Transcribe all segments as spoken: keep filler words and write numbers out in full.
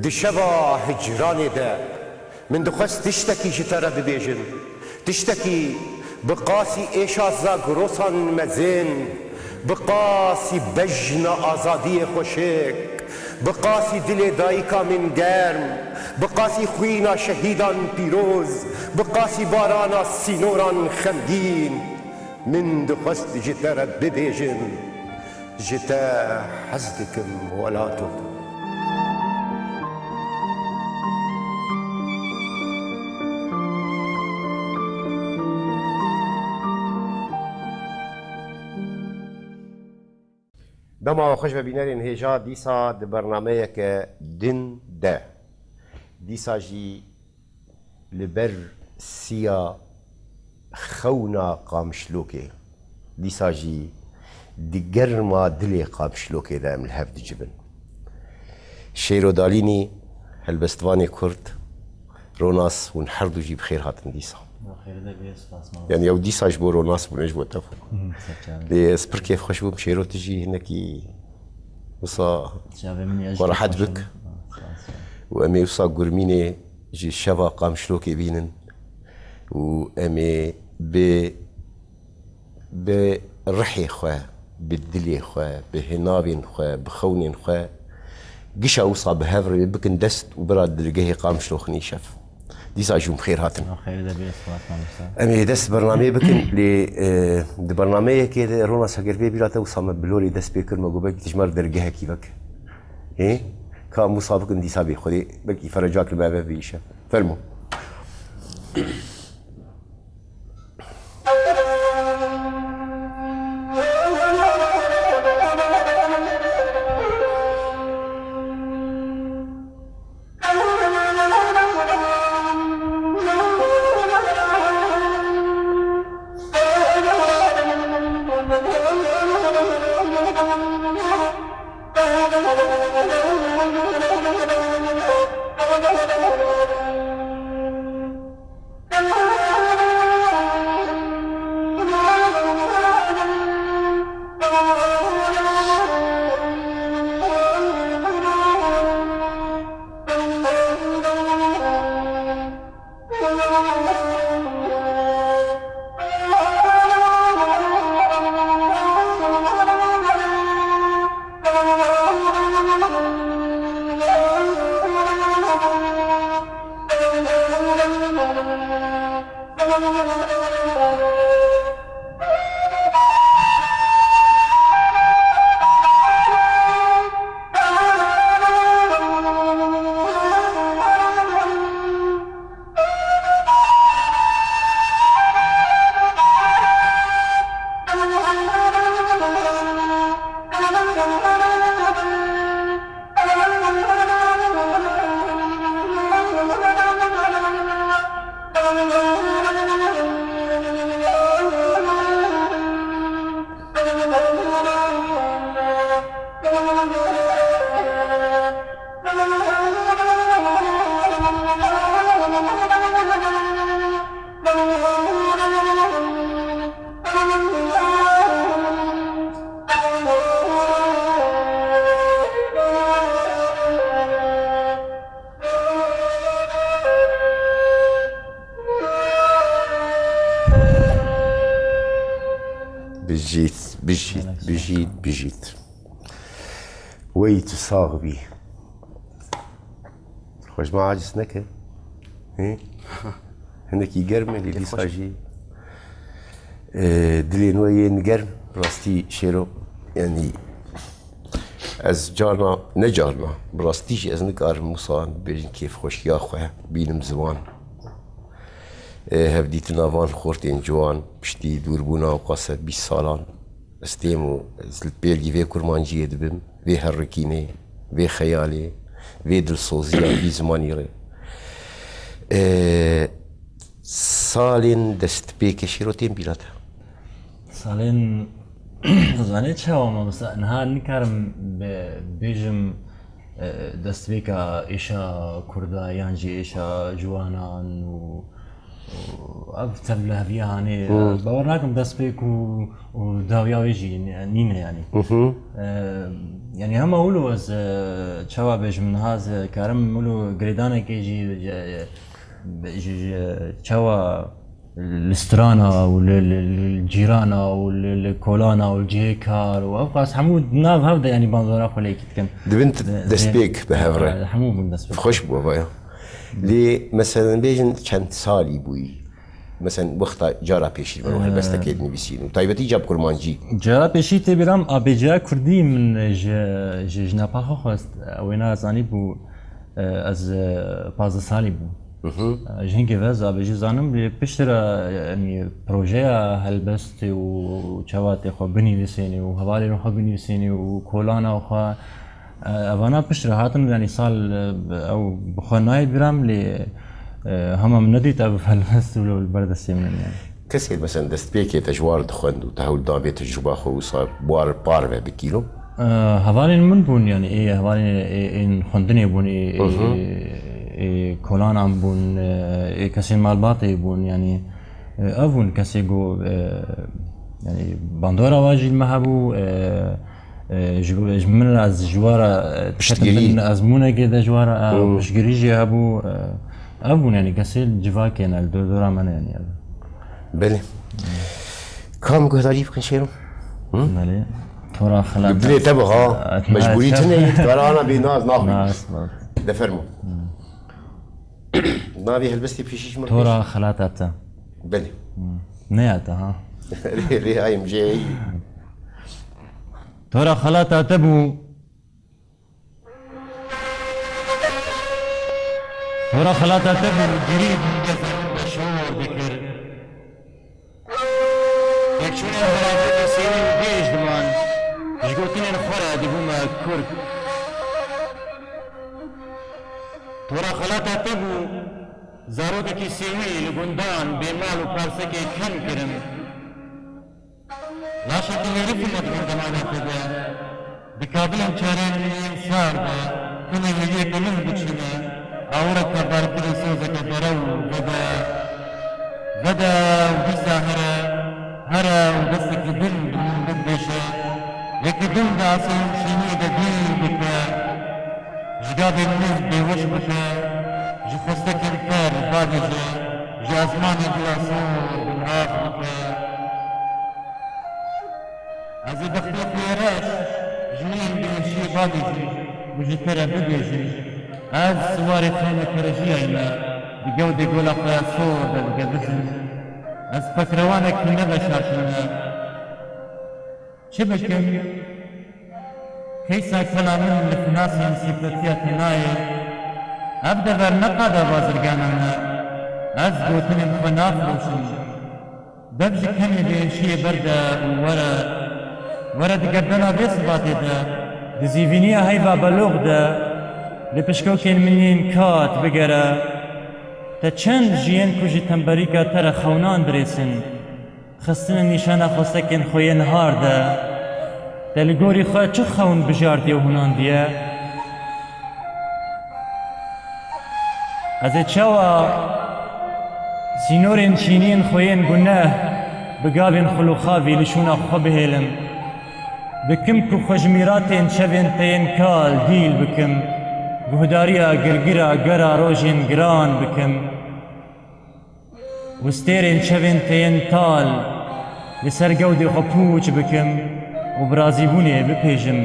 Di şeva hicranê de min dixwest tiştekî ji te re bibêjim. Tiştekî bi qasî êşa zagrosan mezin, bi qasî bejna azadiyê xweşik, bi qasî dilê dayika min germ, bi qasî xwîna şehîdan pîroz, bi qasî barana sînoran xemgîn, min dixwest ji te re bibêjim. Ji te hez dikim welato. Dema we xweş be bînerên hêja, dîsa di bernameyeke din de, dîsa jî li ber siya xewna Qamişlokê, dîsa jî di germa dilê Qamişlokê de em li hev dicivin. Şêro Dalînî, helbestvanê Kurd, Ronas, hûn her du jî bi xêr hatin dîsa. Xêr de bê, spas, ma. Yani ew dîsa ji bo Ronas bûne, ji bo te xwe. Hı, serçe. Lê ez pir kêfxweş bûm, Şêro, tu jî hinekî wisa Çavê min ya xwe rehet bik. Ha, spas. Û em ê wisa gurmînê ji şeva Qamişlokê bînin û em ê bi, bi rihê xwe, bi dilê xwe, bi hinavên xwe, bi xewnên xwe gişa wisa bi hev re bikin dest û bira dilgehê Qamişlo xinî şev. Dîsa jû bi xêr hatin. Xêr de bê, spas mamoste. Em ê dest bernameyê bikin, lê, e, di bernameyekê de Ronas, heger vê bîra te wisa me bi lorê dest pê kir, me got belkî tu ji me re dergehekî veke. Hê? Ka em wisa bikin dîsa bê Xwedê, belkî fereca li me ve bê îşe. Fermo. Bijît, bijît, bijît, bijît. Wey tu sax bî. Xwe ji me aciz neke. Hê? Hinekî germ e, lê dîsa jî, e, dilên we yên germ, rastî Şêro, yanî ez carna, ne carna, bi rastî jî ez nikarim wisa bêjin kêfxweşiya xwe bînim ziwan. E, hevdîtina van xortên ciwan, piştî dûrbûna ewqas e bîst salan, ez têm û ez li pêlgî vê kurmanciyê dibim, vê herikînê, vê xeyalê, vê dilsoziya vî zimanî re. E, salên destpêkê Şêro tên bîra te? Salên, tu zanî çawa mamoste, niha nikarim be-, bêjim, e, destpêka êşa Kurda yan jî êşa ciwanan û Ev tev li heviya hanê, e, bawer nakim destpêk û, û dawiya wê jî nî-, nîne yanî. E, yanî hema wilo ez, e, çawa bêjim niha ez karim wilo girêdanekê jî, e, ji, ji çawa li strana û li, li, li cîrana û li, li kolana û li cihê kar û ev qas hemû nav hev de yanî bandora xwe lêkî dikin. Dibin destpêk bi hev re. E, hemû bûn destpêk. Xweş bû vaya. Lê meselen bêjin çend salî bûyî? Meselen wexta cara pêşî li ber helbestekê dinivîsîn û taybetî ca bi kurmancî. Cara pêşî tê bîra min A B C'ya Kurdî min ji, ji jinapa xwe xwest. Wêna zanî bû, e, ez, e, pazdeh salî bûm. E, ji hingê ve ez A B C zanim, lê piştre, yanî projeya helbestê û çawa tê xwe binivîsênî û hevalên xwe binivîsênî û kolana xwe, e, evana piştre hatin, yanî sal, e, ew bi xwe nayê bîra min, lê, e, hema min nedît ev helbest wilo li ber destê min in yanî. Kesê meselen destpêkê te ji war dixwend û te hewl da vê tecrûba xwe wisa bi war parve bikî lo? E, hevalên min bûn, yanî ê hevalên ê, ên xwendinê bûn, ê, ê, ê kolanan bûn, e, ê kesên malbatê bûn, yanî, e, ev bûn kesê ku, e, yanî bandora wa jî li me hebû, e, e, ji, ji min re ez ji wa re, e, Piştgirî. Min ezmûnekê de ji wa re, e, piştgirî jî hebû, e, ev bûn, yanî kesê civakê ne, li dor dora me ne, yanî ev. Belê. Kam guhdarî bikin Şêro? Belê. Tora xelat. Dilê te bi ha. Mecbûrî tune ye, dikare ana bê naz naxwî. Nas, bak. De fermo. Navê helbestê pêşî ji min Tora xelata te. Belê. Ne ya te ha. Rê, rê ayê min jê. Tora xelata te bû. Tora xelata te bû, girî bû, şor dikir. Yekçûnên xelatê sêwî û bêj diman, ji gotinên xwe re dibûme kurd. Tora xelata te bû, zarokekî sêwî li gundan bêmal û parsekê kem kirin. Laşekî herifî me di bin demana xwe de, di kabilên çarên yên sar de, tenê hêviyeke min diçîne, awireke barkirê sozeke derew vede, vede û dîsa here, here û destekî din bi min bibêje, yekî din di asê û şîniyê de dîl bike. Ji gavên min bêweş bike, ji xwestekên ter bavêje, ji ezmanê dila sor binrav bike. Ez ê bextê xwe yê reş ji min bi hêşiyê bavêjim û ji te re bibêjim, ez siwarê xeyneke rejiyayî me, di gewdê gola xwe ya sor de digevijim. Ez pekrewanek hîne veşartî me. Çi bikim? Keysa kela min li finasên sîpetiya te nayê. Ev dever ne qada bazirgana me. Ez gotinên xwe nafiroşim. Dev ji kemê bêhişiyê berde û were, were di gerdena vê sibatê de, di zîvîniya heyva belox de, li pişkokên min yên kat bigere. Te çend ji yên ku ji temberîka te re xewnan dirêsin, xistine nîşana xwestekên xwe yên har de, te li gorî xwe çi xewn bijartiye û hunandiye? Ez ê çawa sînorên çîniyên xwe yên guneh bi gavên xulûxavî li şûna xwe bihêlim? Bi kim ku xwe ji mîratên çavên te yên kal dîl bikim, guhdariya girgira gera rojên giran bikim? Û stêrên çavên te yên tal li ser gewdê xwe pûç bikim û bi razîbûnê bipêjim.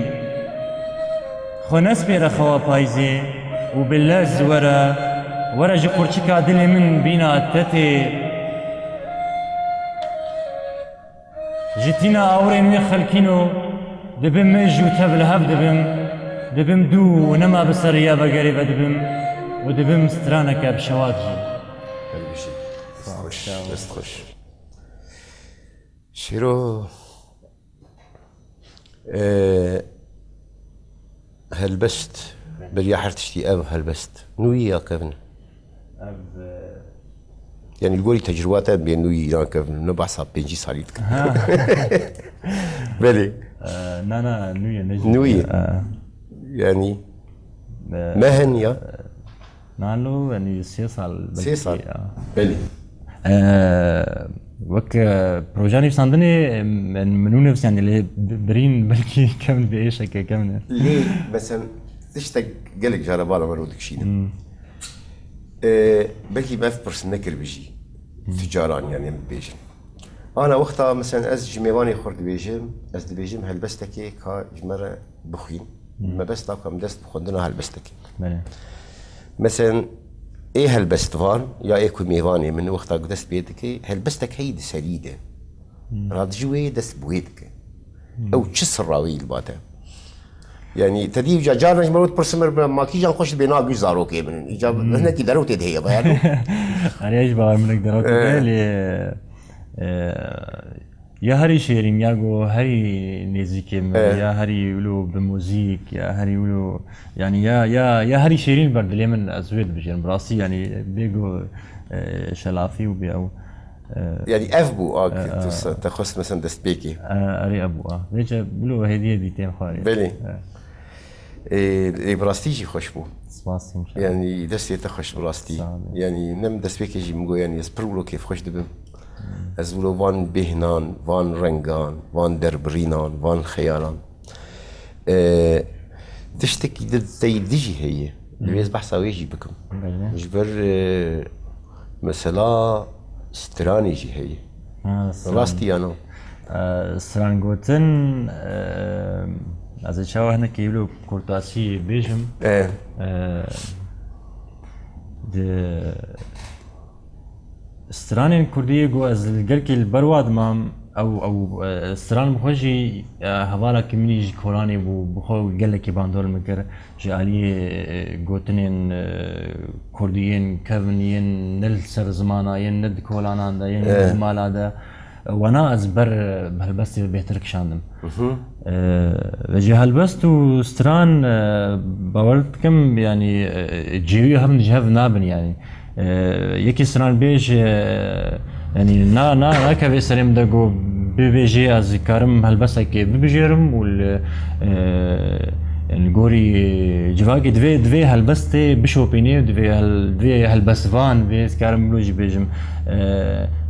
Xwe nespêre xewa payîzê û bi lez were, were ji qurçika dilê min bîna te tê. Ji tîna awirên wî xelkîno, dibim mij û tev li hev dibim, dibim dû û nema bi ser riya vegerê ve dibim û dibim straneke bi şewat jî. Her bijî. Dest xweş, dest xweş. Şêro, e, helbest, beriya her tiştî ev helbest nû ye ya kevin? Ev, e, Yanî li gorî tecrûba te bê nû ye ya kevin? Ne behsa pêncî salî dikim. Ha. Belê. E, na, na, nû ye, ne jî. Nû ye. E. Yanî, e, meh in ya? Na, lo, yanî sê sal belkî sal. Ya. Belê. Ee, wek, e, projeya nivîsandinê, em, min nû nivîsandin, lê bi-, birîn belkî kevn bi êşeke kevn e. Lê, mesela, tiştek gelek cara bala me rû dikişînim. Hmm. Ee, belkî me ev pirs nekiribî jî. Hmm. Tucaran, yani, em dibêjin. Ana wexta, mesela, ez ji mêvanê xwe dibêjim, ez dibêjim helbestekê ka ji me re bixwîn. Hmm. Mebesta ku em dest bi xwendina helbestekê. Belê. Mesela, ê helbestvan ya ê ku mêvanê min wexta ku dest pê dike, helbestek heyî di serî de. Hmm. Radijî wê dest bi wê dike. Hmm. Ew çi sirra wê li ba te? Yani, te dî ca carna ji me re dipirsin, me re makîjan xweş dibe, na gî zarokê min in. Îca Hmm. hinekî derewtê de heye, yani. Erê, ji bawer minek derewtê Eh. de, lê, e, ya herî şêrîn, ya go herî nêzîkê min, Eh. ya herî wilo bi muzîk, ya herî wilo, yani, ya, ya, ya herî şêrîn ber dilê min, ez wê dibijêrim. Bi rastî, yani, bê go, e, şelafî û bê ew. E, Yani ev bû a e, ku e, tu se-, te xwest, mesela, destpêkê. E, erê, ev bû a. Vêce bilo hêdî hêdî tên xwarê. Belê. E. Ê, ê, bi rastî jî xweş bû. Spas, inşallah. Yani destê te xweş bi rastî. Sağ ol. Yani ne min destpêkê jî min got, yani ez pir wilo kêfxweş dibim. Hmm. Ez wilo van bêhnan, van rengan, van derbirînan, van xeyalan. E, tiştekî di tey di jî heye. Divê ez behsa wê jî bikim. Belê. Ji ber, e, mesela stranê jî heye. Ha, stran. Rastî ya na? E, stran gotin, e, ez ê çawa hinekî wilo kurtasî bêjim. E. E, di Stranên kurdî ku ez li gelkî li ber wa dimam, ew, ew, e, stran bi xwe jî, e, hevalekî min î ji kolanê bû, bi xwe gelekî bandor min kir. Ji aliyê, e, gotinên, e, kurdî yên kevin yên ne li ser zimana, yên ne di kolanan de, yên ne di Eh. mala de. Wana ez ber, e, helbestê bêhtir kişandim. Mhm. E, ve jî helbest û stran, e, bawer dikim, yani, e, cêwî hev ji hev nabin, yani. E, yekî stranbêj, e, yani, na, na, nakeve serê min de ku bibêjê ez karim helbestekê bibijêrim û li, e, yani, gorî civakê divê, divê helbestê bişopînê, divê hel-, divê helbestvan, divê ez karim wilo jî bêjim. E,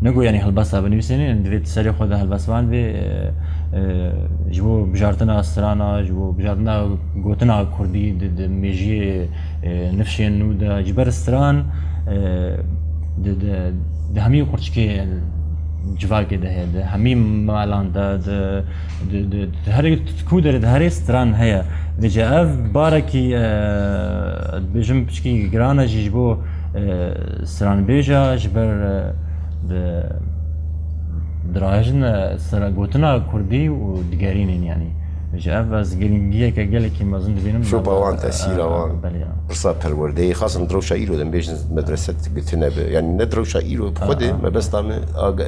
ne ku, yani, helbesta binivîsînê, yani, divê di serê xwe de helbestvan bê, e, e, ji bo bijartina strana, ji bo bijartina gotina kurdî di, di mêjiyê, e, nifşên nû de, ji ber stran, e, di, di, di hemî qurçikê civakê de heye, di hemî malan de, di, di, di, di herê ku derê, di herê stran heye. Vêce ev barekî, e, dibêjim piçkî giran e jî ji bo, e, stranbêja, ji ber, e, di, dirahijin, e, sera gotina kurdî û digerînin, yani. Ji ev ez girîngiyeke gelekî mezin dibînim. Şopa wan, tesîra wan. Belê, ya. Pirsa perwerdeyê, xasin di rewşa îro de em bêjin medrese digotine be. Yani ne di rewşa îro bi xwe de, Ha, ha. mebesta me aga,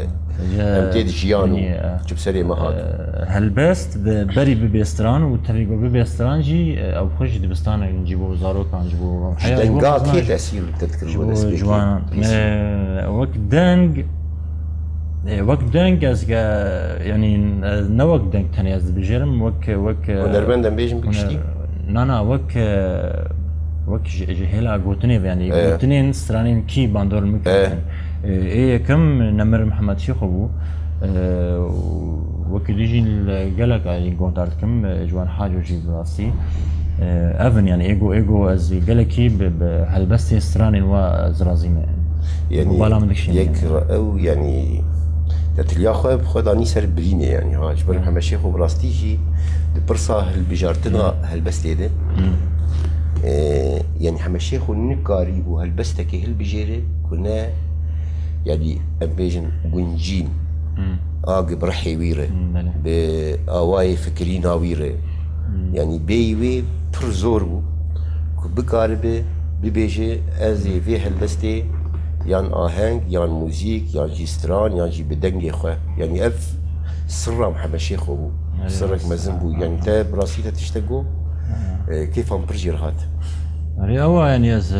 Ya, em tê de jiyan û yani, e, çi bi serê me hat. E, helbest bi berî bibê stran û tevî ku bibê stran jî, e, ew xwe jî dibistanin ji bo zarokan, ji bo Ji heya, ji bo denga mezin kê ji, tesîr te dikir ji bo bo destpêkê? Ciwanan. Pêsî. E, wek deng, e, wek deng ez ke, yani, e, ne wek deng tenê ez dibijêrim, wek, wek, e, Hunermend em bêjin bi huner-, giştî? Na, na, wek, e, wek ji, ji hêla gotinê ve, yani, E. gotinên stranên kî bandor min E. kirin. E, ê yekim Nemir Mihemed Şêxo bû. E, û wekî dî jî li gelek alî guhdar dikim, e, ji wan Haco jî bi rastî. E, ev in, yani, êgo, êgo ez gelekî bi, bi helbestê stranên wa ez razî me. Yani, Bala min dikişîne, yek yani. ra-, ew, yani, te tiliya xwe bi xwe danî ser birînê, yani, ha, ji ber Hmm. Mihemed Şêxo bi rastî jî di pirsa hilbijartina Hmm. helbestê de, Hmm. e, yani, Mihemed Şêxo nikarîbû helbestekê hilbijêre ku ne, yani, em bêjin guncîn, Hmm. a gi bi rihê wî re, Hmm, belê. bi awayê fikirîna wî re, Hmm. yani, bêyî wê pir zor bû ku bikaribe bibêje, ez ê vê helbestê yan aheng, yan muzîk, yan jî stran, yan jî bi dengê xwe. Yani ev sirra Mihemed Şêxo bû. Erê, Sirrek rast, mezin ha, bû. ha, Yani ha. te bi rastî te tiştek got, Ha. e, kêfa min pir jê re hat. Erê, ewa, yani ez, e,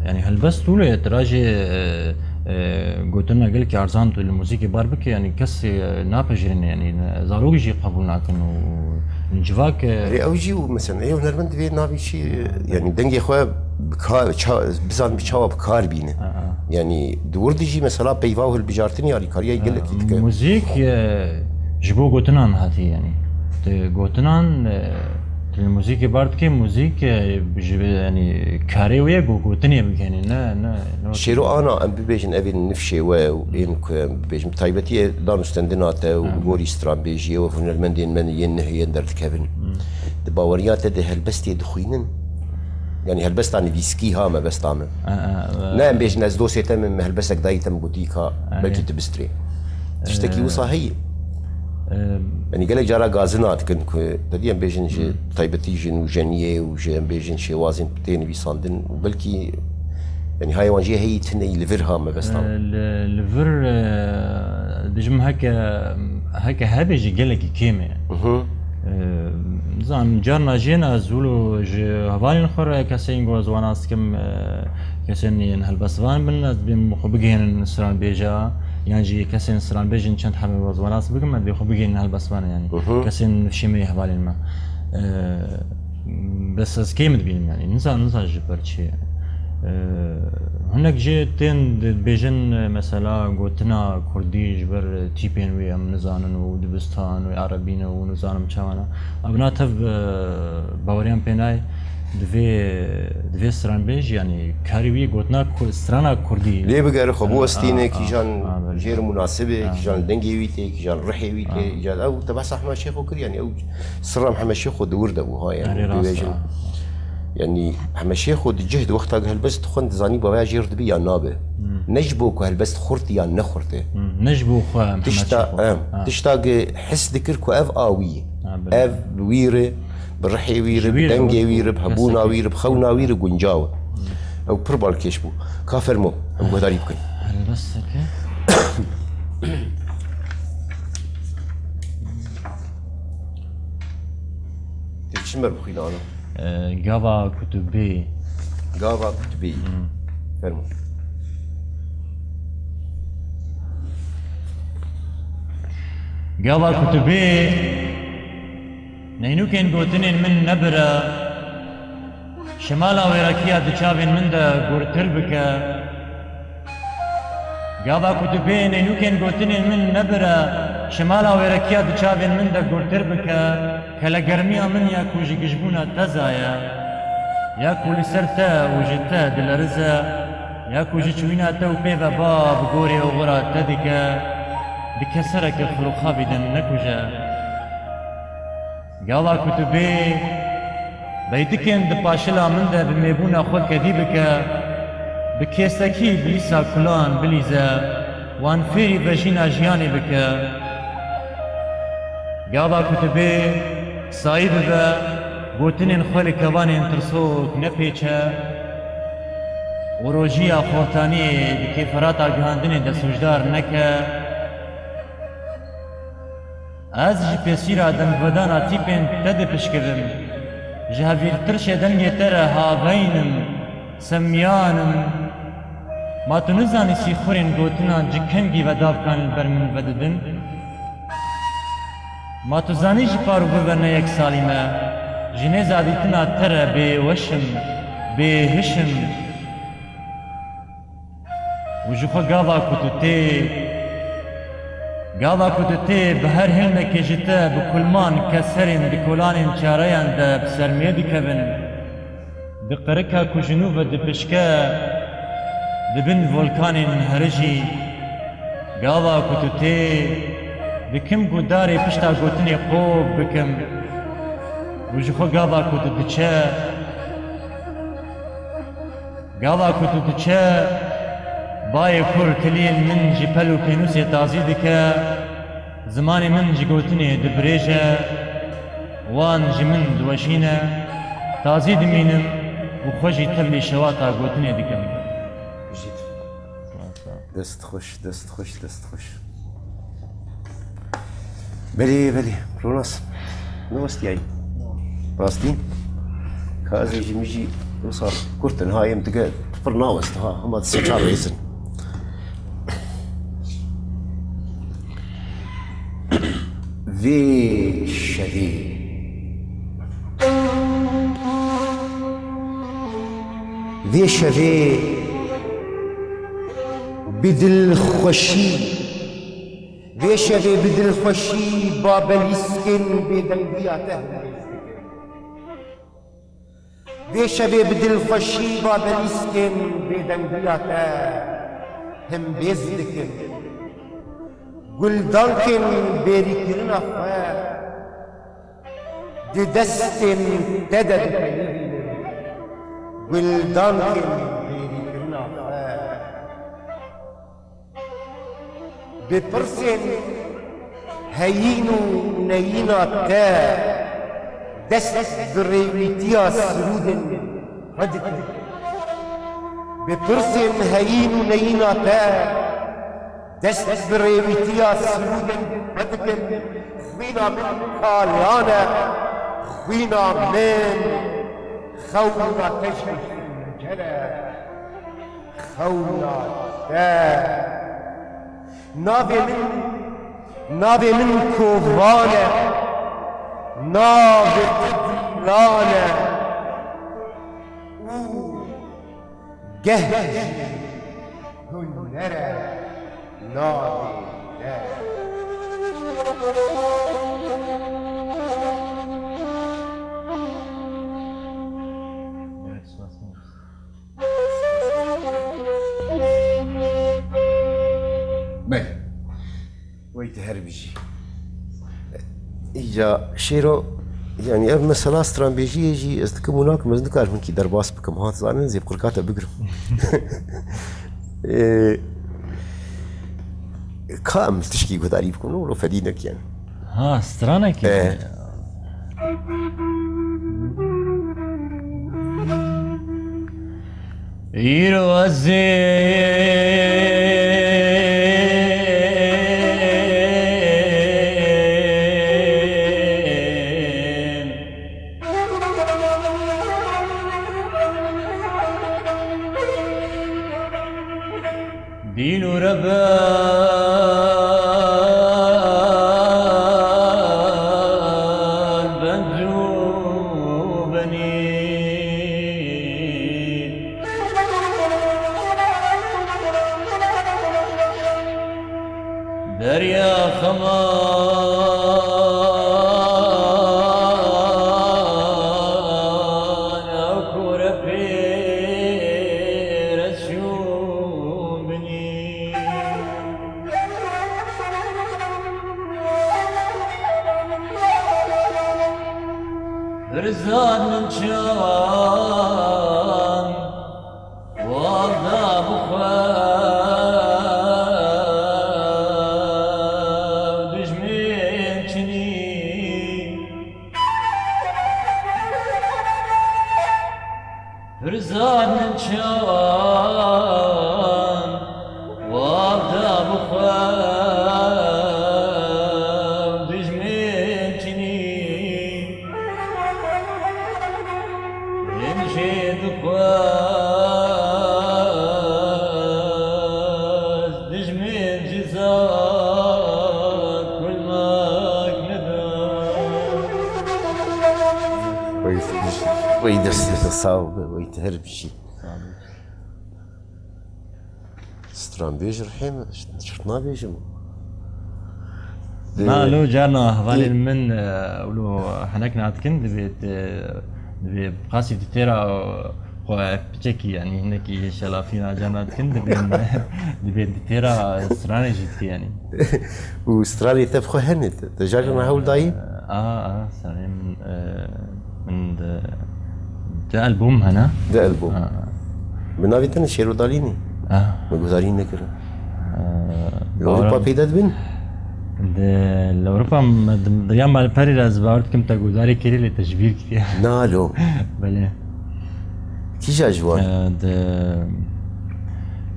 yani helbest wilo ye, tu rajê, e, E, gotina gelekî erzan tu li muzîkê bar bike, yanî kesê, e, napejirîne, yanî ne, zarokî jî qebûl nakin û civak, e, Erê ew jî û mesela ê hunermend divê navê çi, yanî dengê xwe bi kar, ça-, bizan bi çawa bi kar bîne. Ha, ha. Yanî di wir de jî mesela peyva û hilbijartinê alîkariya gelekî dike. Muzîk, e, ji bo gotinan hatî, yanî. Tu gotinan, e, tu li muzîkê bar dikê, muzîk, e, ji vê, yanî karê wê ye ku gotinê bikenê, ne, ne, ne. Şêro ana em bibêjin, ev ên nifşê we û ên ku em bibêjin, taybetiyê danûstendina te û gorî stranbêjiyê û hunermendên me yên nihê yên derdikevin. Di baweriya te de helbestê dixwînin? Yanî helbesta nivîskî ha mebesta min. E, e, e. Ne em bêjin ez dostê te me, me helbestek dayî te min gotî ka belkî tu bistrê. Tiştekî wisa heye. E, Yanî gelek cara gazina dikin ku te dî em bêjin ji taybetî ji nûjeniyê û ji em bêjin şêwazên tê nivîsandin û belkî yanî hayê wan jî heyî tineyî li vir ha mebesta min. E, li, li vir, e, dijim heke, heke hebe jî gelekî kêm e. Mhm. Ee, zan, carna jê ne ez wilo ji hevalên xwe re kesên ku ez wan nas dikim, e, kesên yên helbestvan bin, ez dibêm xwe bigihînin stranbêja, yan jî kesên stranbêjin çend hebin ez wan nas bikim, ez dibêm xwe bigihînin helbestvan, yanî Mhm. kesên nifşê me yê hevalên me. Ee, bes ez kêm dibînim, yanî nizan, nizan ji ber çi. Ee, hinek jê tên dibêjin, mesela gotina kurdî ji ber tîpên wî em nizanin û dibistan wê erebî ne û nizanim çawa ne. Ev na tev, e, baweriyan pê nayê. Divê, divê stranbêj, yanî karî wî gotina ku-, strana kurdî. Lê bigere xwe biwestîne, kîjan jêr munasib e, kîjan dengê wî tê, kîjan rihê wî tê, îcan ew te behsa Hema Şêxo kir, yanî ew sirra Hema Şêxo di wir de bû, ha, yanî Erê rast bibêjin. e. Yanî Hema Şêxo di cih di wexta helbest dixwend dizanî bavaya jêr dibe ya nabe. Hmm. Ne ji bo ku helbest xurt ya nexurt e. Hmm. Ne ji bo xwe em Tişta, Hema Şêxo. em, Ha. tişta ge his dikir ku ev a wî ye. Ha, belê. Ev bi wî re, bi rihê wî re, Ji bi wî re, dengê wî re, bi hebûna wî re, bi xewna wî re guncaw e. Hmm. Ew pir balkêş bû. Ka fermo, em guhdarî bikin. Helbesteke. Tê çi me bixwîne ana? E, gava kutubê. Gava kutubê. Hmm. Fermo. Gava kutubê, neynûkên gotinên min nebire, şimala wêrekiya di çavên min de gurtir bike. Gava ku tu bê neynûkên gotinên min nebire, şimala wêrekiya di çavên min de gurtir bike, kelegermiya min ya ku ji gijbûna te zaye, ya ku li ser te û ji te dilerize, ya ku ji çûyîna te û pê ve ba bi gorê oxira te dike, di kesereke xulûxavî de min nekuje. Gava ku tu bê, beytikên di paşila min de bi mêbûna xwe kedî bike, bi kêsekî bilîsa kulan bilîze, wan fêrî vejîna jiyanê bike. Gava ku tu bê, sayî bibe, gotinên xwe li kevanên tirsok nepêçe û rojiya xortaniyê di kêferata gihandinê de sûcdar neke. Ez ji pêsîra dengvedana tîpên te dipişkivim, ji hevîrtirşê dengê te re haveyn im, semiyan im. Ma tu nizanî sîxurên gotinan ji kengî ve davkan li ber min vedidin? Ma tu zanî ji par û vir ve ne yek salî me, ji nêza dîtina te re bêweş im, bêhiş im. Û ji xwe gava ku tu tê, gava ku tu tê bi her hilmekê ji te bi kulman keserên di kolanên çareyan de bi ser mê dikevin, di qirika ku ji nû ve dipişke di bin volkanên herijî, gava ku tu tê, dikim ku darê pişta gotinê qop bikim û ji xwe gava ku tu diçe, Gava ku tu diçe, bayê kur kiliyên min ji pel û pênûsê tazî dike, zimanê min ji gotinê didirêje, wan ji min diweşîne, tazî dimînim û xwe jî tevlî şewata gotinê dikim. Dest xweş, dest xweş, dest xweş. Belê, belê. Ronas, ne westiyayî? Rastî? Ka ez ê ji min jî wisa kurt in, ha, em dige pir nawest, ha, hema di sê çar rêzin. Vê şevê, vê şevê bi dilxweşî, vê şevê bi dilxweşî babelîskên bêdengiya te hemrêz dikim. Vê şevê bi dilxweşî babelîskên bêdengiya te hembêz dikim. Guldankên bêrîkirina xwe di destên te de dipeyivînim. Guldankên bêrîkirina xwe. Bi pirsên heyîn û neyîna te dest bi rêwîtiya sirûdên xwe dikim. Bi pirsên heyîn û neyîna te dest bi rêwîtiya sirûdên xwe dikim. Xwîna min kaliyan e, xwîna min xewna te jî xencere. Xewna te. Navê min, navê min Kovan e. Navê te Dîlan e. Û geh jî huner e navê te. Belê. Wey te her bijî. Îca Şêro, yanî ev mesela stranbêjiyê jî ez dikim û nakim, ez nikarim hinkî derbas bikim. Ha, zanin zê bi qurka te bigirim. Ee, ka em tişkî guhdarî bikin û fedî nekiyen. Ha, stranekî. Eh. Îro ez ê Dîn û reben bend û benî. Derya xeman ew kore pêre çûn binî. Pirzan min çawan Wada bi xwe dijmin çinî. Pirzan min çawan Wada bi xwe dijmin çinî. Min jê dixwest, dijmin jî zat kulmek neda. Wey, wey destê te sax be, wey te her bijî. Stranbêj rihê min, çi nabêjim? Na, lo carna hevalên min, e, wilo henek nadikin, divê, e, divê qasî di têra xwe piçekî, yanî hinekî şelafîna carna dikin, divê, divê di têra stranê jî dike, yanî. Û stranê te bi xwe hene, te, te car carna hewl dayî? A, a, stranê min, e, Min di, di albûm hene. Di albûm. Ha. Bi navê te ne Şêro Dalînî? Ha. Me guhdarî nekirin. Ha, Li Ewropa peyda dibin? Di, li Ewropa me di, di ya malperî de ez bawer dikim te guhdarî kirî lê te ji bîr kiriye. Na lo. Belê. Kîja ji wan? Eh, di,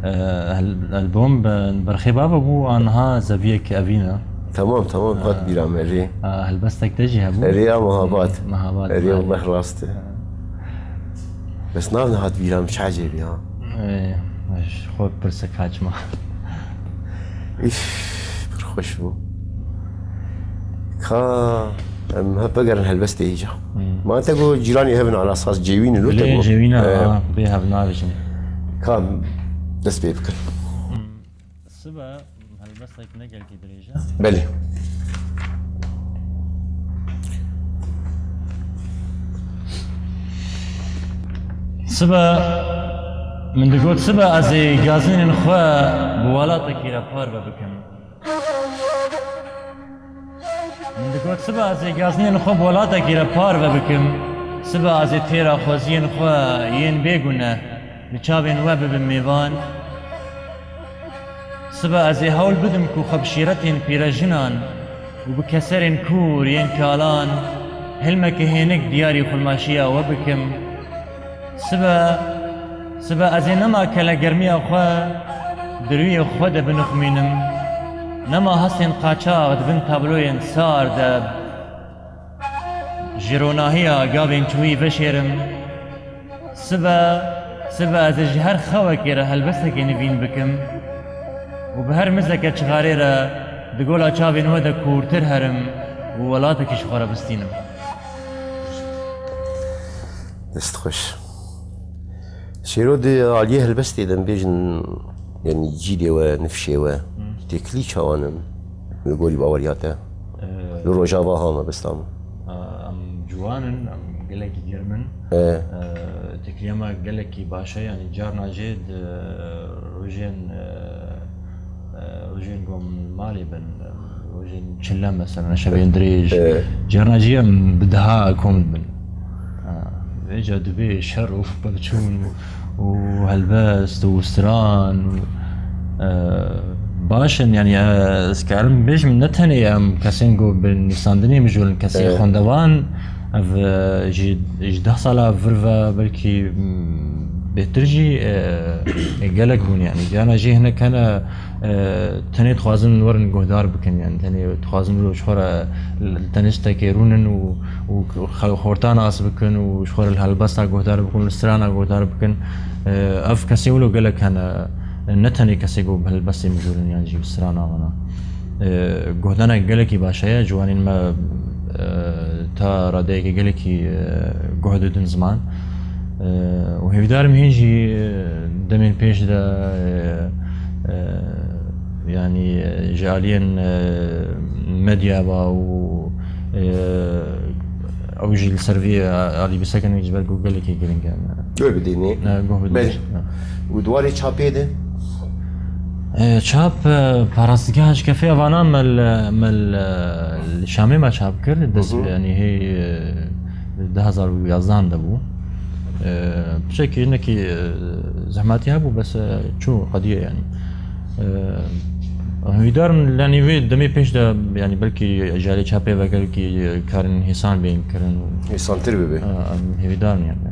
eh, hel-, albûm bi, Berxê Bava bû, an niha Zeviyek Evîn e. Tamam, tamam, hat bîra me rê. Ah, helbestek te jî hebû? Erê ya Mehabat. Mehabat, Erê belê. Allah rast e. Bes nav nehat bîra min, çi ecêbî ha. Ê, ji xwe pirsek haçma. Îf, pir xweş bû. Ka em hep vegerin helbestê hêja. Ma te got cîranê hev in, ala saz cêwîn in, û te Lê got, cêwîn e, e, ha, bê hev navêjin. Ka dest pê bikin. Sibe helbestek ne gelkî dirêj e. Belê. Sibe min digot, sibe ez ê gazinên xwe bi welatekî re parve bikim. Min digot, sibe ez ê gazinên xwe bi welatekî re parve bikim, sibe ez ê têra xweziyên xwe yên bêgune li çavên we bibim mêvan. Sibe ez ê hewl bidim ku xwe bi şîretên pîrejinan û bi keserên kûr yên kalan hilmeke hênik diyarî xulmaşiya we bikim. Sibe, sibe ez ê nema kelegermiya xwe di rûyê xwe de binixmînim, nema hestên qaçax di bin tabloyên sar de ji ronahiya gavên çûyî veşêrim. Sibe, sibe ez ê ji her xewekê re helbestekê nivîn bikim û bi her mizeke çixarê re di gola çavên we de kûrtir herim û welatekî ji xwe re bistînim. Dest xweş. Şêro, di aliyê helbestê de em bêjin, yanî cîlê we, nifşê we, Hmm. têkilî çawan in li gorî baweriya te? Ee, Li Rojava ha mebesta min. Ee, em ciwan in, em gelekî germ in. Ee. Ee, têkiliya me gelekî baş e, yanî carna jê di rojên, ee, ee, rojên ku em malê bin, rojên çile mesela, şevên dirêj. Ee. Carna jî em bi deha kom dibin. Ha, vêca dibê şer û pevçûn û, û helbest û stran û, e, baş in, yanî, e, ez karim bêjim, ne tenê em kesên ku bi nivîsandinê mijûl in, kesên Evet. xwendevan, ev, e, ji, ji deh sala vir ve belkî, m, bêtir jî, e, e, gelek bûn, yanî. Carna jî hinek hene, e, tenê dixwazin werin guhdar bikin, yanî tenê dixwazin wilo ji xwe re li tenê ji tekê rûnin û, û xwe, xorta nas bikin û ji xwe re li helbesta guhdar bikin, li strana guhdar bikin. E, ev kesê wilo gelek hene, ne tenê kesê ku bi helbestê mijûl in yan jî bi strana wana. E, guhdanek gelekî baş heye, ciwanên me, e, ta radeyekê gelekî, e, guh didin ziman. E, û hêvîdarim hîn jî, e, demên pêş de, e, e, yanî, e, ji aliyên, e, medya ve û, e, ew jî li ser vî, e, alî bisekin, ji ber ku gelekî giring e. Guh bidînî. E, guh bidînî. Belê. E. Û di warê çapê de? E, çap, e, parastigeh ji kefê evana me li, me li, e, li Şamê me çap kir. Dest, Hı hı. yanî hê, e, du hezar û yazdehan de bû. E, piçekî hinekî, e, zehmetî hebû, bes, e, çû qediye yanî. E, hêvîdar in, yanî vê demê pêş de, yanî belkî ji alî çapê ve gelkî karên hêsan bên kirin. Hêsantir bibe. E, em hêvîdar in yanî.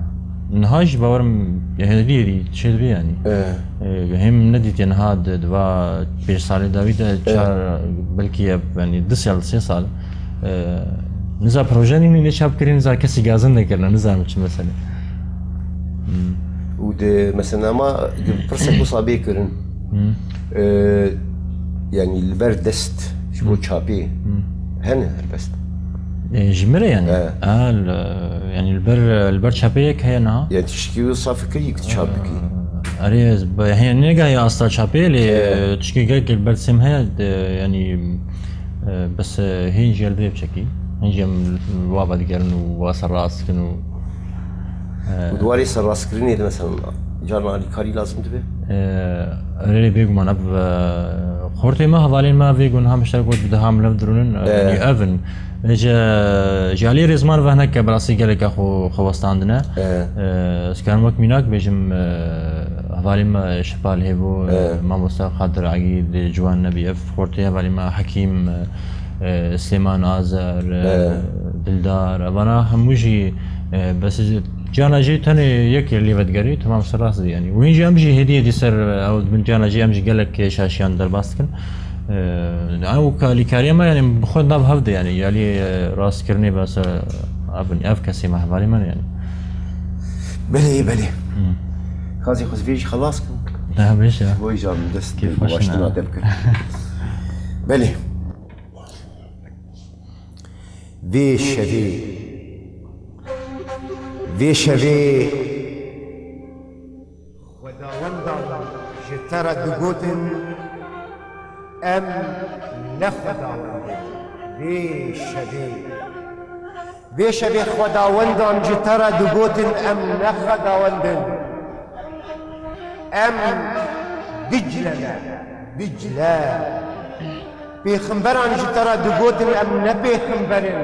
Niha jî bawerim hêdî hêdî çêdibe yanî. E. E, hêm nedîtiye niha di, di va pênc salê dawî de E. çar, belkî ev, yanî du sal, sê sal, e, niza proje nîne çap kirin, niza kesî gazin nekirine, nizanim çi mesele. Hmm. Û di, mesela, ma pirsek wisa bê kirin. Hmm. E, yanî li ber dest ji bo Hmm. çapê Hmm. hene helbest. E, ji min re yanî? He. A, li, yanî li ber, li ber çapê yek heye niha? Yanî tişkî wisa fikirî ku tu çap bikî? E, erê, ez bi, he, negahî asta çapê lê, He. e, tişkî gelek li ber destê min heye, de, yanî, e, bes, e, hîn jî li vê biçekî. Hîn jî em wa vedigerin û wa serrast dikin û, e, Û di warê serrastkirinê de mesela carna alîkarî lazim dibe? E, erê, bêguman ev, e, xortê me, hevalên me vê gun ha mişter got bi deha milev dirûnin, e, E. yanî ev in. Ji, ji alî Rêzman ve hineke bi rastî geleke xwe, xwe westandine. E. E, ez karim wek mînak bêjim, e, hevalê me Şepal Hêvo, e, E. mamoste Qadir Agî, dê ciwan nebî. Ev xortê hevalê me Hekîm, e, e, Silêman Azer, e, E. Dildar. Evana hemû jî, e, bes carna jî tenê yek lê vedigerî, temam serrast dî yanî. Wîn jî em jî hêdî hêdî ser, e, ew dibin carna jî em jî gelek şaşiyan derbas dikin. Ee, yani, û alîkariya me, yani, bi xwe nav hev de, yani, yalî, e, rastkirinê bes, e, ev, ev kesê me, hevalê me ne, yani. Belê, belê. Hı. Xazê xwe vê jî xelas kim. Ne, beş ya. Boy can dest Keyf xweş baştına ne? Dev kir. Belê. Vê şevê, vê şevê Xwedawendan ji te re digotin, em ne xwedawend in. Vê şevê, vê şevê Xwedawendan ji te re digotin, em ne xwedawend in. Em Dicle ne, Dicle. Pêxemberan ji te re digotin, em ne pêxember in.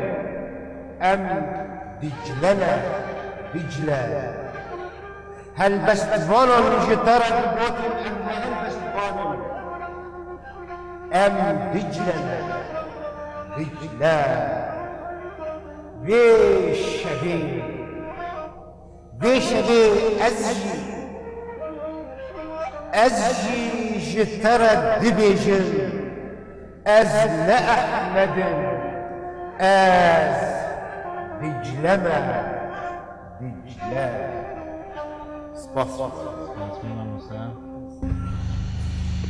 Em Dicle ne, Dicle. Helbestvanan ji te re digotin, em ne helbestvan in. Em Dicle ne, Dicle. Vê şevê, vê şevê ez jî, ez jî ji te re dibêjim, ez ne Ehmed im, ez Dicle me, Dicle. Spas. Spas, mamoste.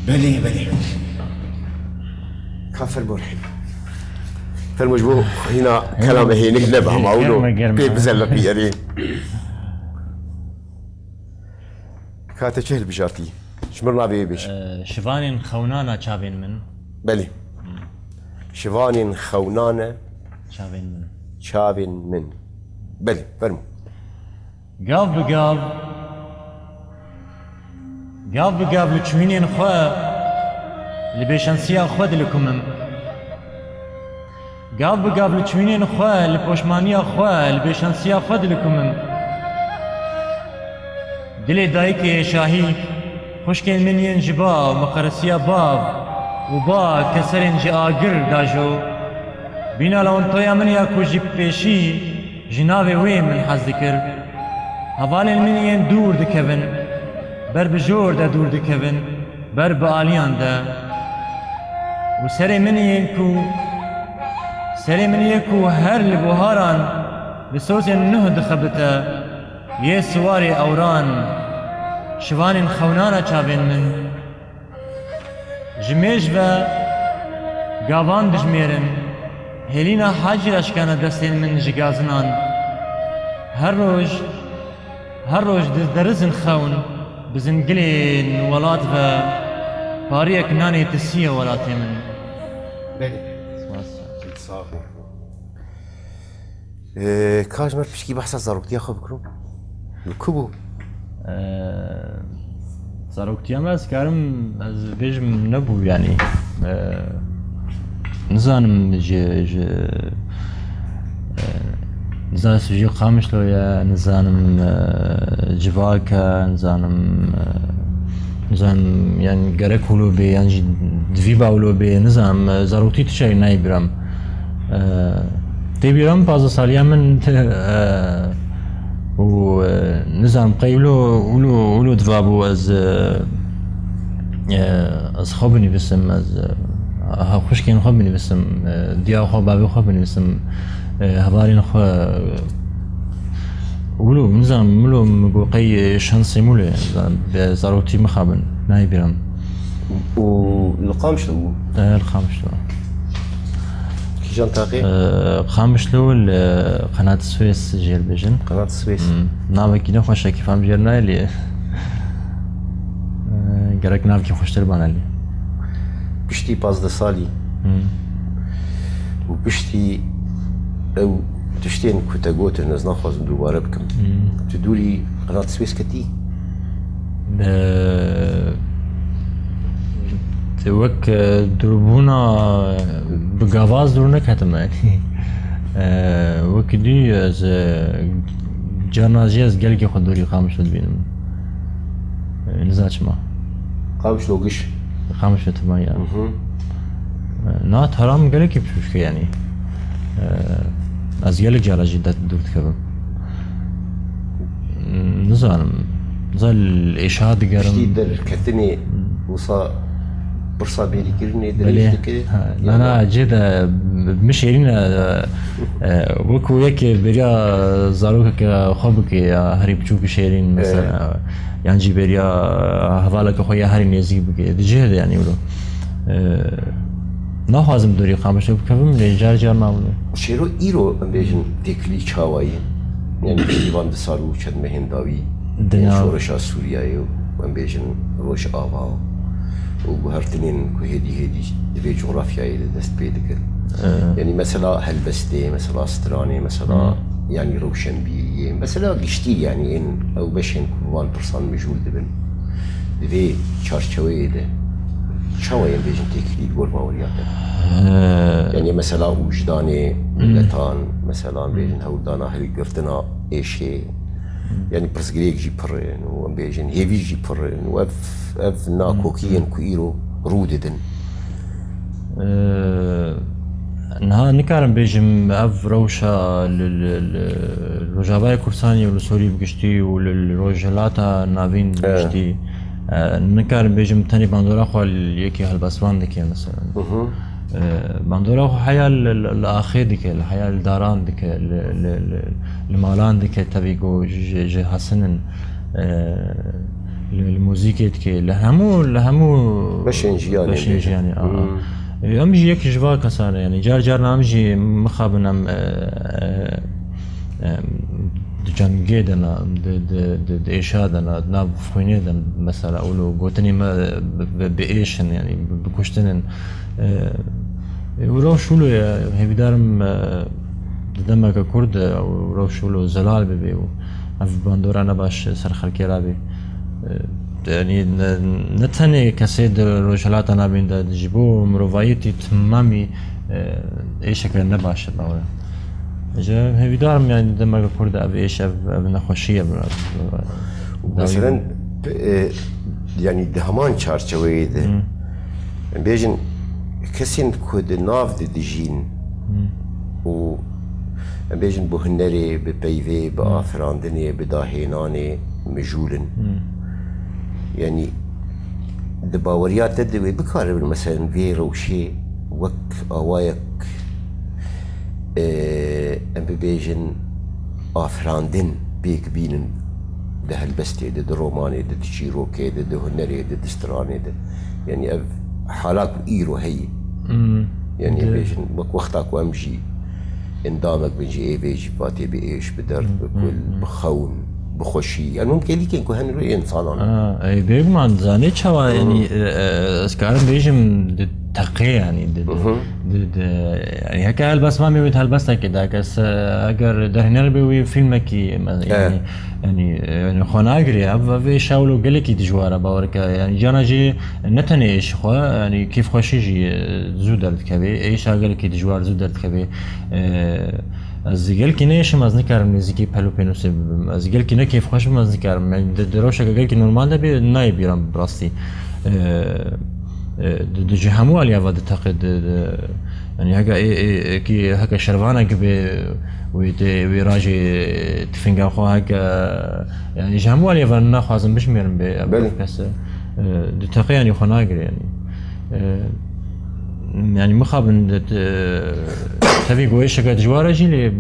Belê, belê. Ka fermo Rehîm. Fermo ji bo hîna kelame hênik nebe, ama wilo Germe, germe. Pê bizeleqî erê. Ka te çi hilbijartî? Ji min re vê bêj. Ee, şivanên xewnana çavên min. Belê. Şivanên xewnane. Çavên min. Çavên min. Belê, fermo. Gav bi gav, gav bi gav li çûyînên xwe li bêşansiya xwe dilikumim. Gav bi gav li çûyînên xwe, li poşmaniya xwe, li bêşansiya xwe dilikumim. Dilê dayikê şahî, xwişkên min yên ji ba û meqeresiya bav û ba keserên ji agir dajo. Bîna lawentoya min ya ku ji pêşî ji navê wê min hez dikir. Hevalên min yên dûr dikevin, ber bi jor de dûr dikevin, ber bi aliyan de. Û serê min yên ku, serê min yê ku her li buharan bi sozên nuh dixebite, yê siwarê ewran, şivanên xewnana çavên min. Ji mêj ve gavan dijmêrin, hêlîna hacî re şikane destên min ji gazinan. Her roj, her roj di derizin xewn, bi zingilên welat ve pariyek nanê tisiye welatê min. Belê. Spas. Sax ol. Ee, ka ji me pişkî behsa zaroktiya xwe bikiro? Li ku bû? Ee, zaroktiya me, ez karim, ez bêjim, nebû, yanî. Ee, nizanim ji, ji, ee, nizanim ji Qamişlo ye, nizanim, ee, civak e, nizanim, ee, nizanim, yanî gerek wilo bê, yan jî divî ba wilo bê, nizanim, ee, zaroktî tiştek nayê bîra min. Ee, tê bîra min pazdeh saliya min, ee, û, ee, nizanim qey wilo, wilo, wilo diva bû ez, ee, ee, ez xwe binivîsim, ez, ee, ha xwişkên xwe binivîsim, ee, diya xwe, bavê xwe binivîsim, ee, hevalên xwe, ee, wilo, nizanim, wilo min got qey, ee, şansê min wilo ye, nizanim, bi zaroktî mixabin, nayê bîra min. Û li Qamişlo bû? Ee, li Qamişlo. Kîjan taqê? Ee, Qamişlo li Qenat Swês jê dibêjin. Qenat Swês. Hmm. Navekî ne xweş e, kêfa min jê re nayê lê. Ee, gerek navekî xweştir bana lê. Piştî pazdeh salî. Hmm. Û piştî ew tiştên ku te gotin, ez naxwazim dubare bikim. Hmm. Tu dûrî Qenat Swês ketî? Ee, te wek, ee, dûrbûna bi gava ez dûr neketim, yanî. Ee, wekî dî ez, ee, carna jî ez gelkê xwe dûrî Qamişlo dibînim. Ee, niza çima. Qamişlo giş. Qamişlo tima ya. Hı hı. Ee, na tara min gelekî biçûçik e, yanî. Ee, ez gelek cara jî de dûr dikevim. Nizanim. Niza li êşa digerim. Piştî derketinê wisa pirsa bêrîkirinê dirêj dike? Ha, na, na, cê de min şêrîn e, e, wekî yekê bêriya zarokeke xwe bike ya herî biçûk şêrîn, mesela, yan jî bêriya hevaleke xwe ya herî nêzîk bike. Di cihê de, yanî, wilo. E, naxwazim dûrî Qamişlo bikevim, lê car car nabim. Çêro îro, em bêjin, têkilî çawa ye? Yani, piştî van du sal û çend mehên dawî, Di yani, nav şoreşa Sûriyeyê û, em bêjin, Rojava û guhertinên ku hêdî hêdî di vê coğrafyayê de dest pê dikin. Ee. Yani, mesela helbestê, mesela stranê, mesela, Hmm. yani, rewşenbîriyê, mesela giştî, yani, ên ew beşên ku van pirsan mijûl dibin. Di vê çarçeweyê de çawa em bêjin têkilî li gor baweriya te? Ee. Yani, mesela wijdanê Hmm. miletan, mesela, em bêjin Hmm. hewldana hilgirtina êşê, Hmm. yani, pirsgirêk jî pir in û, em bêjin, hêvî jî pir in û ev, ev nakokî Hmm. yên ku îro rû didin. Ee, niha nikarim bêjim ev rewşa li, li, li Rojavayê Kurdistanê û li Sûrî bi giştî û li, li Rojhilata Navîn bi Evet. giştî, ee, nikarim bêjim tenê bandora xwe li yekî helbestvan dike, mesela. Hı hı. Ee, bandora xwe heya li, li, li axê dike, li heya li daran dike, li, li, li, li malan dike, tevî ku ji, ji, ji hesin in. Ee, li, li muzîkê dike, li hemû, li hemû Beşên jiyanê beşên bêjin. jiyanê, aha. Hmm. Ee, em jî yek ji va kesan e, yani car car em jî mixabin em, e, e, e, di cengê de ne, di, di, di, di êşa de ne, di nav xwînê de mesela, wilo gotinê me bi, bi, bi êş in, yani bi, bi kuştin in. E, e, û rewş wilo ye, hêvîdar im, e, di demeke kurt de ew rewş wilo zelal bibe û ev bandora ne baş ser xelkê rabê. E, yanî ne, ne tenê kesê di Rojhilata Navîn de, ji bo mirovayîtî timamî, e, êşeke ne baş e, bawer e. Ji hêvîdar im, yanî di demeke kurt de ev êş, ev, ev nexweşî ye. Meselen, e, yanî di heman çarçeweyê de, Hmm. em bêjin, kesên ku di nav de dijîn Hmm. û, em bêjin, bi hunerê, bi peyvê, bi Hmm. afirandinê, bi dahênanê mijûl in. Hmm. Yanî di baweriya te de wê bikaribin, meselen, vê rewşê wek awayek, e, em bibêjin, afirandin pêk bînin di helbestê de, di romanê de, di çîrokê de, di hunerê de, di stranê de. Yanî ev hala ku îro heye. Hmm. Yanî Di- bêjin, wek wexta ku em jî endamek bin ji êvê jî, vatê bi êş, bi derd, Hmm, bi kul, hmm, hmm. bi xewn, bi xweşî. Yanî hûn kêlîkên ku hene rûyê însanan. Ha, ey, bêguman zanê çawa, Hmm. yanî, e, e, ez karim bêjim di teqê, yanî, di, di, Mhm. di, di, yanî, heke helbestvan bê wê di helbestekê de, kes, e, eger derhêner bê wê fîlmekî, me-, Evet. yanî, yanî, e, yanî, xwe nagirê. Ev, ev êşa wilo gelekî dijwar e, bawer ke. Yanî, cana jî ne tenê êş xwe, yanî, kêfxweşî jî, e, zû derdikeve. Êşa gelekî dijwar zû derdikeve. E, Ez gelkî nêşim, ez nikarim nêzîkî pel û pênûsê bibim. Ez gelkî ne kêfxweş bim, ez nikarim. Yani di, di rewşeke gelkî normal de bê, nayê bîra min bi rastî. Ee, e, di, di ji hemû aliya ve diteqe di, di, yani heke ê, ê, ê, kî heke şervanek bê, wê tê, wê rajê tifînga xwe heke, yani ji hemû aliya ve naxwazim bişmêrim bê, ev Belê. kes, e, diteqe yani xwe nagire yani. E, Yani mixabin, e, tevî ku êşeke dijwar e jî lê, e,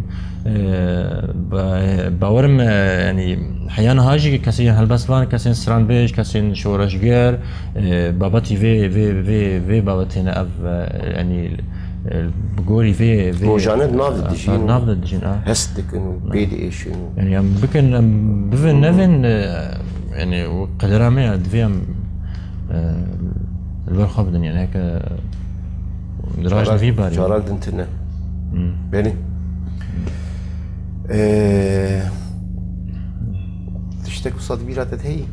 ba-, bawerim, e, yani heya niha jî kesên helbestvan, kesên stranbêj, kesên şoreşger, e, babetî vê, vê, vê, vê babetê ne ev, e, yani, e, bi gorî vê, vê Rojane di nav de dijîn û nav de dijîn, a. hest dikin û pê diêşin û Yani em bikin, em bivin, Hmm. nevin, e, yani o qedera me ya, divê em, e, li ber xwe bidin, yani heke Diraj Çarak, vî barî. Çarak din tune. Hmm. Belê. Ee, tiştek wisa di bîra te de heyî?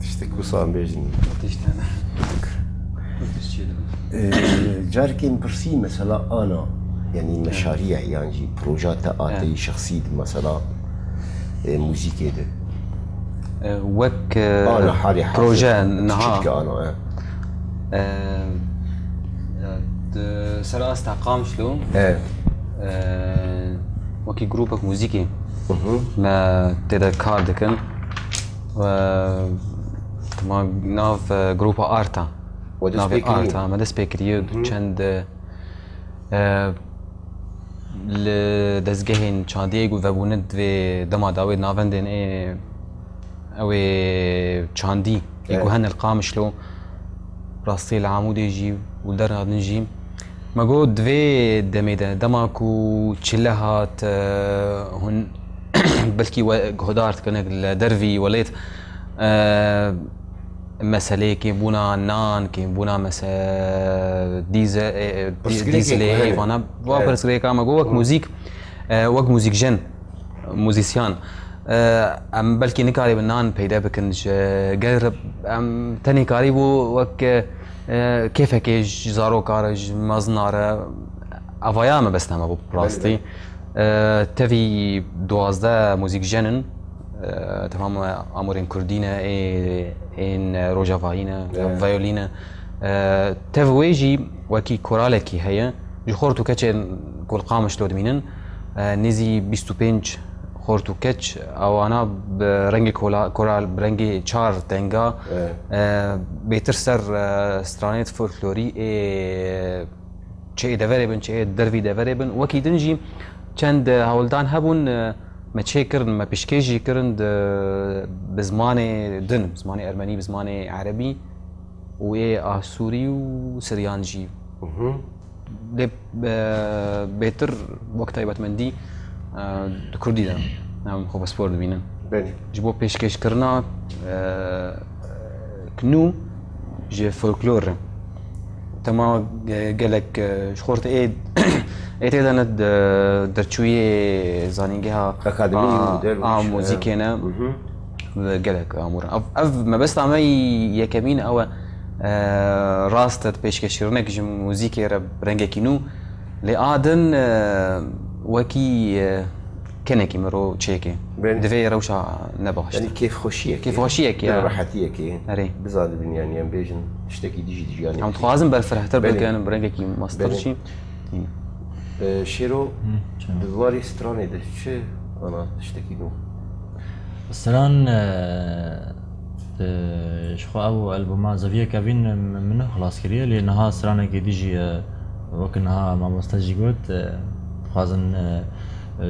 Tiştek wisa em bêjin. Tiştene. Tiştçî de. Ee, carkên pirsî mesela ana, yani meşariye yan jî proja te a te Evet. yî şexsî di mesela, e, muzîkê de. E, wek, e, Ana harê proje hazir. niha. Çiçke ana, e. E, di ser asta Qamişlo, E. e, wekî grûpek muzîkî Hı hı. me tê de kar dikin. We ma nav, e, grûpa Arta. We dest Navê pê kiriye. Arta me dest pê kiriye. Hı. Çend, e, e, li dezgehên çandiyê ku vebûne divê dema dawê navendên ê, ew ê çandî, ê Evet. ku hene li Qamişlo, rastî li Amûdê jî û li derha din jî, Me got, di vê demê de, dema ku çile hat, e, hûn belkî we guhdar dikin li dervî welêt, e, meseleyê kêmbûna nan, kêmbûna mese-, dîze-, e, e, dî-, Pirsgirêkê dîzlê, ku hene. Vana, va Evet. pirsgirêka me got, wek Hı. muzîk, e, wek muzîkjen, muzîsyan, e, em belkî nikarîbin nan peyde bikin ji ger em tenê karîbû wek, e, kêfekê ji zaroka re, ji mezina re, evaya mebesta me bû bi rastî. Belê, belê. E, tevî duwazdeh muzîkjen in, e, teva me amûrên kurdî ne, ê, ên rojavayî ne, Evet. veyolî ne. E, tev wê jî wekî koralekî heye. Ji xort û keçên ku li Qamişlo dimînin, e, nêzî bîst û pênc xort û keç, ewana bi rengê kola-, koral, bi rengê çar tenga, Evet. e, bêtir ser, e, stranêt folklorî ê çi ê deverê bin, çi ê dervî deverê bin. Wekî din jî çend hewldan hebûn, e, me çêkirin, me pêşkêş jî kirin di, bi zimanê din, bi zimanê ermenî, bi zimanê erebî û ê asûrî û siryan jî. Mhm. Lê, e, bêtir wek taybetmendî, e, di kurdî de em xwe pispor dibînin. Belê. Ji bo pêşkêşkirina, e, nû ji folklor re. Dema, e, gelek, e, ji xort ê, ê tê de ne de-, derçûyê zanîngeha Akademî a, û derwîş, a e, muzîkê ne. Mhm. Ve gelek amûr. Ev, ev mebesta me yî yekemîn ew e, e, rast e, pêşkêşkirinek ji muzîkê re rengekî nû. Lê a din, e, wekî, e, kenekî miro çêke. Belê. Divê rewşa nebaş. Yanî kêfxweşiyekê. Kêfxweşiyekê, ya. Rehetiyekê. Erê. Bizanibin, yanî em bêjin tiştekî dijî di jiyanê. Em dixwazin berfirehtir Belê. bikin, bi rengekî mestir Belê. jî. Tîne. E, Şêro, Hı, çima? di warê stranê de çi ana tiştekî nû? Stran, e, Di, ji xwe ew albuma Zeviyek Evîn min, min xilas kiriye, lê niha stranekê dî jî, e, wek niha mamoste jî got, e, dixwazin, e,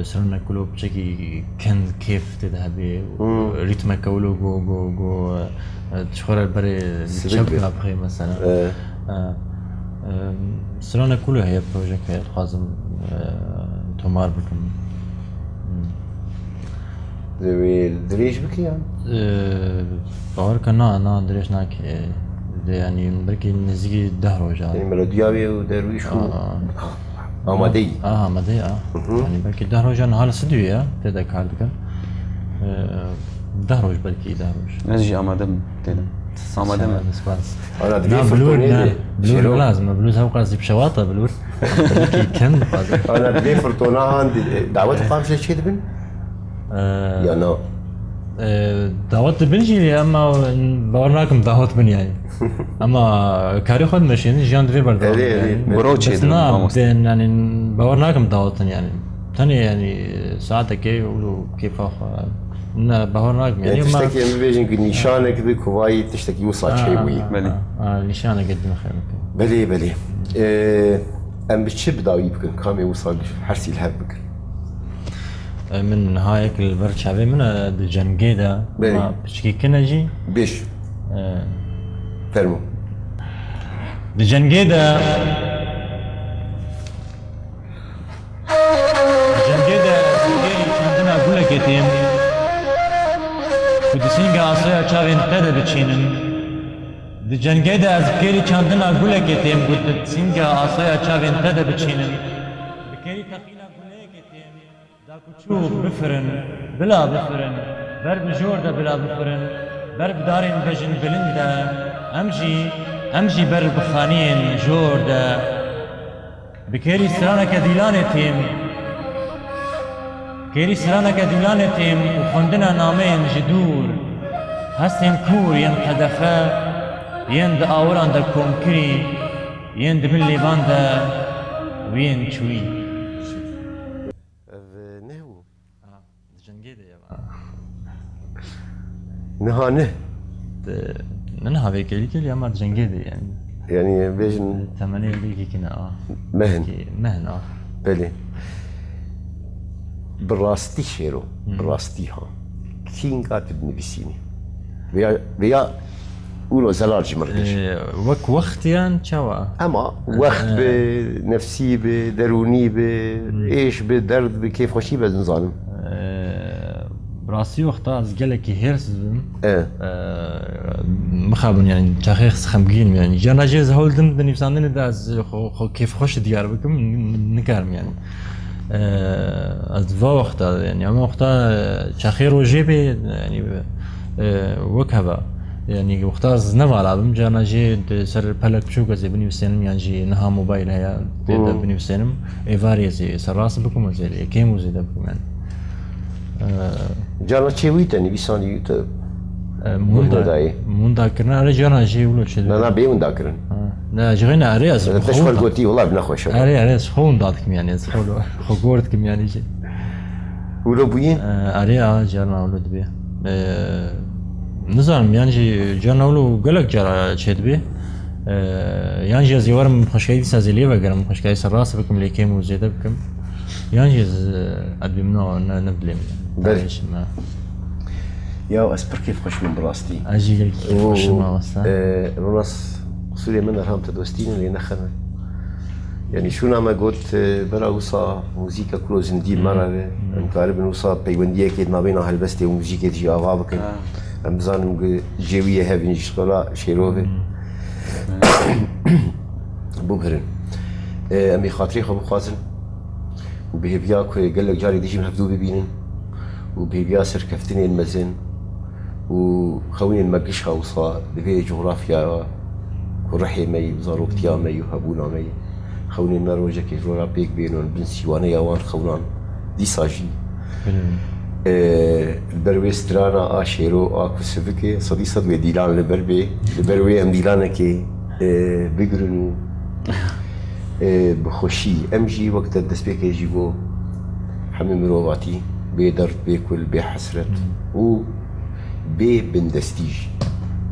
e, stranek ku lo piçekî kend kêf tê de hebe, Hmm. rîtmeke wilo go, go, go, e, e, ji xwe re berê Sivik çepka be. bixê mesela. E. E, e, stranek ku lo heye, projek heye, dixwazim, e, tomar bikim. Hmm. Divê dirêj bike yan? Ee, bawer ke na, na dirêj nake. De, yanî belkî nêzîkî deh roja. Yanî melodiya wê û derwîş û Aa. amadeyî. Aa, amadeyî, aa. Hı hı. Yanî belkî deh roja niha li studyoyê ye, tê de kar dikin. Ee, deh roj belkî, deh roj. Ez jî amade bim tê de. Amade me. Spas. Ana, divê Na, Bilûr, firtonê ne. de. Bilûr Şêro. lazim, Bilûr hewqasî pişewata, Bilûr. Belkî kem dixwaze. Ana, divê firtona han di-, dawet Qamişlo çê dibin? Ee, Ya na? Ee, dawet dibin jî, ama bawer nakim dawet bin yani. Ama karê xwe dimeşînin, jiyan divê berdewam Erê, erê. yani. Bro çê Bes dibin, na, mamoste. de, yani, bawer nakim dawet in yani. Tenê yani saetekê û kêfa xwe. Ne, bawer nakim yani. Yani ama tiştekî em bibêjin ku nîşanek bi ku vayî tiştekî wisa Ha, çêbûyî. ha, Belê. ha, ha, nîşanek din xeyreke. Belê, belê. Ee, em bi çi bi dawî bikin? Kamê wisa hersî li hev bikin? E, min niha yek li ber çavê min e, di cengê de Belê. ma piçkî kine jî. Bêj. E, Fermo. Di cengê de, di cengê de zikêrî çandina gulekê têm, ku di sînga asaya çavên te de biçînim. Di cengê de ez bi kêrî çandina gulekê têm, ku di sînga asaya çavên te de biçînim. Bi kêrî teqîna guleyekê têm, da ku çû bifirin, bila bifirin, ber bi jor de bila bifirin, ber bi darên bejin bilind de, em jî, em jî ber bi xaniyên jor de. Bi kêrî straneke dîlanê têm. Kêrî straneke dîlanê têm û xwendina nameyên ji dûr. Hestên kûr yên qedexe, yên di awiran de komkirî, yên di bin lêvan de û yên çûyî. Ev ne bû? Aha, di cengê de ye. Niha ne? Di, ne niha vê kêlî kêlî ama di cengê de yani. Yani bêjin Temenê vê kêkî ne a. Mehin. Kê, mehin a. Belê. Bi rastî Şêro, Hı. bi rastî ha. Kînga tu dinivîsînî? Veya, veya Wilo zelal ji min re bêje. Ee, wek wext yan çawa? Ema wext bi, nefsî bi, derûnî bi, êş bi, derd bi, kêfxweşî bi, ez nizanim. Ee, bi rastî wexta ez gelekî hêrs dibim. E. Ee, mixabin yani çaxê xemgîn yani. Carna jî ez hewl dim di nivîsandinê de ez xwe, xwe kêfxweş diyar bikim, n-, nikarim yani. Ee, ez va wexta, yani, ama wexta, e, çaxê rojê bê, yani, e, wek heva. Yani, wexta ez nevala bim, carna jî di ser pelek biçûk ez ê binivîsênim, yan jî niha mobayl heye, tê de Hmm. binivîsênim. Êvarê ez ê ser rast bikim, ez ê kêm û zêde bikim, yani. Ee, Carna çê wî te nivîsanî te E, Munda, Munda dayê. Munda kirina, erê, carna jî wilo çi Na, na, bê winda kirin. Ha. Ne, ji xeyna erê ez Te xwe şwer winda. Gotî, wela bi nexweş e. Erê, erê, ez xwe winda dikim yani, ez xwe, xwe gor dikim yani jî. Wilo bûyî? E, erê, a, carna wilo dibê. E, nizanim, yani jî carna wilo gelek cara çê dibê. E, yan jî ez ê werim xweşkayî dîsa ez ê lê vegerim, xweşkayî ser rast bikim, lê kêm û zêde bikim. Yan jî ez, e, edbîm ne, ne, ne bilêm. Belê. Tayê şim, ha. Ya, ez pir kêfxweş bûm bi rastî. Ez jî gelekî kêfxweş im, mamoste. E, Ronas, qisûrê min erham te dostî ne, lê nexeme. Yani şûna me got, e, bera wisa muzîka kuro zindî me re be. Hmm. Em karibin wisa peywendiyekê di navbêna helbestê û muzîkê de jî ava bikin. Ha. Em bizanin ku cêwiyê hevin ji xela şêro be. Hmm. Bû birin. E, em ê xatirê xwe bixwazin. Û bi hêviya ku gelek carê dî jî em hevdû bibînin û bi hêviya serkeftinên mezin û xewnên me giş hewsa di vê cografyaya ku rihê me yî, zaroktiya me yî û hebûna me yî, xewnên me rojekê ji ro re pêk bênin bin sîwaneya wan xewnan dîsa jî. Bilin. Ee, li ber wê strana a şêro a ku sivikê sedî sed wê dîlan li ber bê, li ber wê em dîlanekê, ee, bigirin û Ê, bi xweşî. Em jî wek te destpêkê jî got, hemî mirovatî, bê derd, bê kul, bê hesret Hmm. û bê bindestî jî.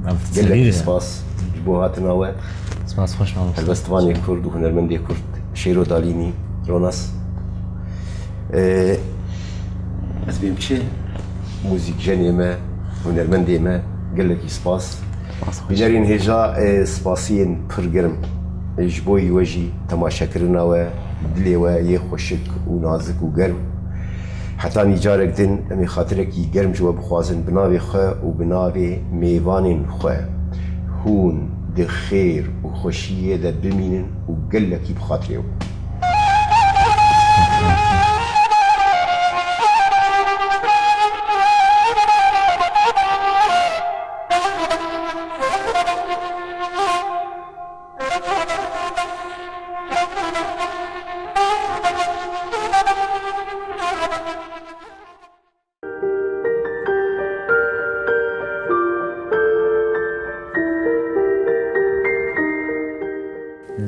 Ev Gelek serî ye. Spas ji bo hatina we. Spas xweş mamoste. Helbestvanê Kurd û hunermendê Kurd Şêro Dalînî, Ronas. Ê, ez bêm çi? Muzîkjenê me, hunermendê me, gelekî spas. Spas xweş. Bînerên hêja, e, spasiyên pir germ, e, ji bo we jî temaşekirina we, dilê we yê xweşik û nazik û germ. Hetanî carek din em ê xatirekî germ ji we bixwazin bi navê xwe û bi navê mêvanên xwe. Hûn di xêr û xweşiyê de bimînin û gelekî bi xatirê we.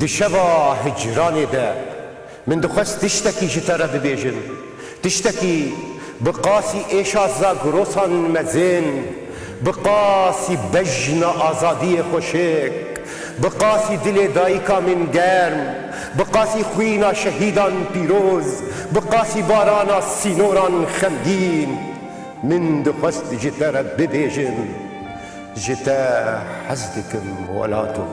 Di şeva hicranê de min dixwest tiştekî ji te re bibêjim. Tiştekî bi qasî êşa zagrosan mezin, bi qasî bejna azadiyê xweşik, bi qasî dilê dayika min germ, bi qasî xwîna şehîdan pîroz, bi qasî barana sînoran xemgîn. Min dixwest ji te re bibêjim, ji te hez dikim welato.